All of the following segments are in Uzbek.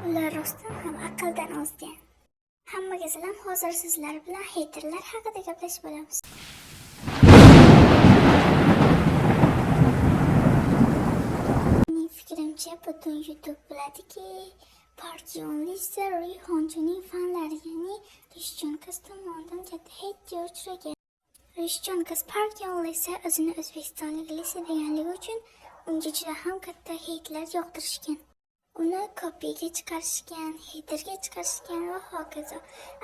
Ular rostdan ham aqldan ozgan. Hammaga salom, hozir sizlar bilan heyterlar haqida gaplashib olamiz. Mening fikrimcha, butun YouTube biladiki, Park Yeon Lisa Ri Honjuning fanlari, ya'ni Rishjon qiz tomonidan katta heytga uchragan. Rishjon qiz Park Yeon Lisa o'zini o'zbekistonlik Lisa deganligi uchun unga juda ham katta heytlar yog'dirishgan. Uni kopiyaga chiqarishgan, heyterga chiqarishgan va hokazo.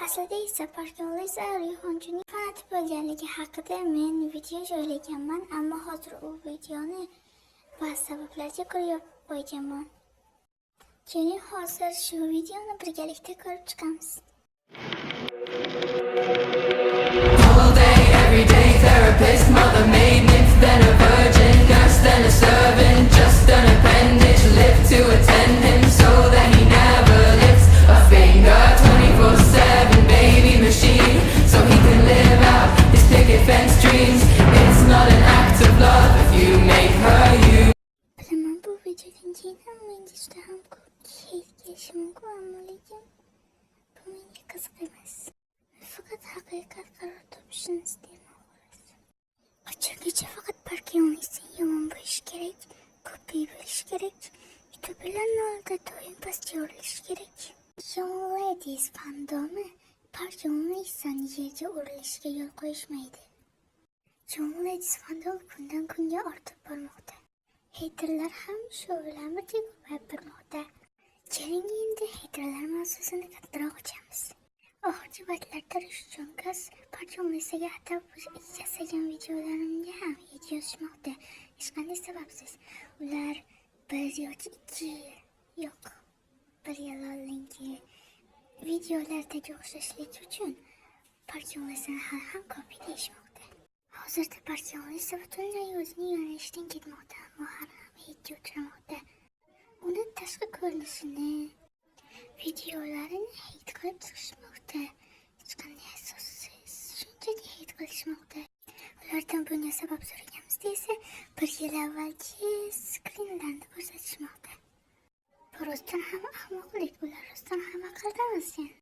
Aslida esa Park Yeon Lisa Ri Honjuning fanati bo'lganligi haqida men video joylaganman, ammo hozir u videoni ba'zi sabablarga ko'ra yopib qo'yganman. Keling, hozir shu videoni birgalikda ko'rib chiqamiz. All day, every day, therapist, mother, maid, nymph, then a virgin, nurse, then a servant, just an appendage, live to attend him so that he never lifts a finger. 24/7 baby machine, so he can live out his picket fence dreams. It's not an act of love if you make her you. Bilaman, bu videodan keyin ham menga juda ham ko'p heyt kelishi mumkin, ammo lekin bu menga qiziq emas. Men faqat haqiqat qaror topishini istayman, xolos. Qachongacha faqat Park Yeon Lisani yomon bo'lishi kerak, kopiya bo'lishi kerak, youtuberlarni oldida doim pastga urilishi kerak? Young Ladies fandomi Park Yeon Lisani yerga urilishiga yo'l qo'yishmaydi. Young Ladies fandomi kundan kunga ortib bormoqda. Heyterlar ham shu bilan birga ko'payib bormoqda. Keling, endi heyterlar mavzusini kattaroq ochamiz. Oxirgi paytlarda Rishjon qiz Park Yeon Lisaga atab yasagan videolarimga ham heyt yozishmoqda. Hech qanday sababsiz. Ular bir yoki ikki, yo'q, bir yil oldingi videolardagi o'xshashlik uchun Park Yeon Lisani hali ham kopiya deyishmoqda. Hozirda Park Yeon Lisa butunlay o'zining yo'nalishidan ketmoqda, ammo hali ham heytga uchramoqda. Uni tashqi ko'rinishini, videolarini heyt qilib chiqishmoqda. Hech qanday asossiz, shunchaki heyt qilishmoqda. Ulardan bunga sabab so'raganimizda esa bir yil avvalgi skrinlarni ko'rsatishmoqda. Bu rostdan ham ahmoqlik, ular rostdan ham aqldan ozgan.